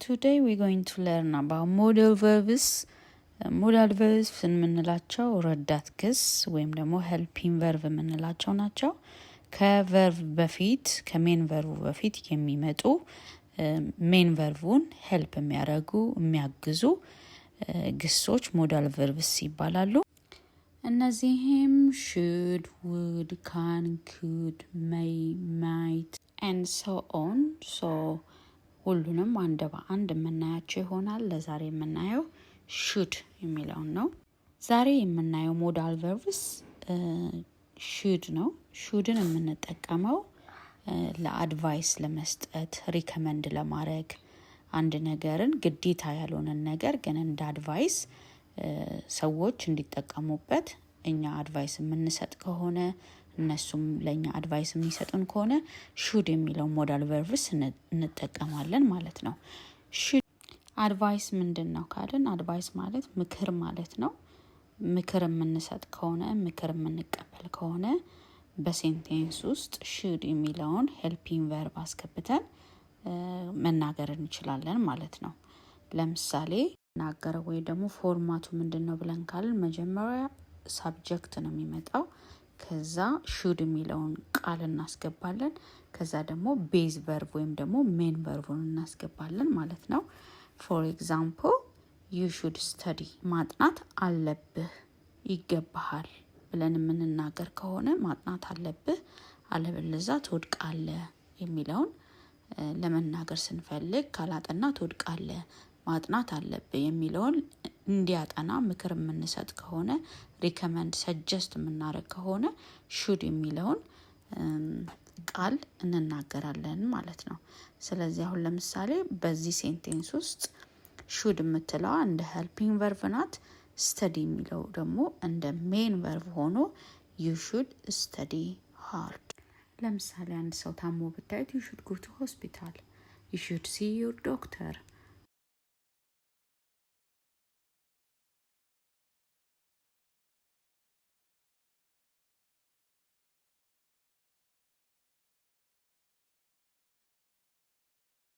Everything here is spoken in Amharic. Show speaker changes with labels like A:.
A: Today we're going to learn about modal verbs. Modal verbs የምንላቸው ረዳት ግስ ወይም ደግሞ helping verb የምንላቸው ናቸው። ከ verb በፊት፣ ከ main verb ኡ በፊት የሚመጡ፣ main verb ኡን help የሚያደርጉ፣ የሚያግዙ ግሶች modal verbs ይባላሉ። እነዚህም should፣ would፣ can፣ could፣ may፣ might and so on። So ሁሉንም አንድ በአንድ የምናያቸው ይሆናል። ለዛሬ የምናየው should የሚለውን ነው። ዛሬ የምናየው modal verbs should ነው። Should ን የምንጠቀመው ለ advice ለመስጠት፣ recommend ለማድረግ፣ አንድ ነገርን ግዴታ ያልሆነን ነገር ግን እንደ advice ሰዎች እንዲጠቀሙበት እኛ advice የምንሰጥ ከሆነ፣ እነሱም ለእኛ advice የሚሰጡን ከሆነ should የሚለው modal verbs እንጠቀማለን ማለት ነው። Should advice ምንድን ነው ካልን advice ማለት ምክር ማለት ነው። ምክር የምንሰጥ ከሆነ፣ ምክር የምንቀበል ከሆነ በ sentence ውስጥ should የሚለውን helping verb አስገብተን መናገር እንችላለን ማለት ነው። ለምሳሌ ናገረው ወይ ደግሞ format ኡ ምንድን ነው ብለን ካልን መጀመሪያ subject ነው የሚመጣው። ከዛ should የሚለውን ቃል እናስገባለን። ከዛ ደግሞ base verb ወይም ደግሞ main verb ኡን እናስገባለን ማለት ነው። For example, "You should study"፣ ማጥናት አለብህ፣ ይገባሃል ብለን የምንናገር ከሆነ፣ ማጥናት አለብህ አለበለዛ ትወድቃለህ የሚለውን ለመናገር ስንፈልግ፣ ካላጠና ትወድቃለህ፣ ማጥናት አለብህ የሚለውን እንዲያጠና ምክር የምንሰጥ ከሆነ፣ recommend፣ suggest የምናደርግ ከሆነ should የሚለውን ቃል እንናገራለን ማለት ነው። ስለዚህ አሁን ለምሳሌ በዚህ sentence ውስጥ should የምትለዋ እንደ helping verb ናት። Study የሚለው ደግሞ እንደ main verb ሆኖ "You should study hard"። ለምሳሌ አንድ ሰው ታሞ ብታዩት "You should go to hospital", "You should see your doctor"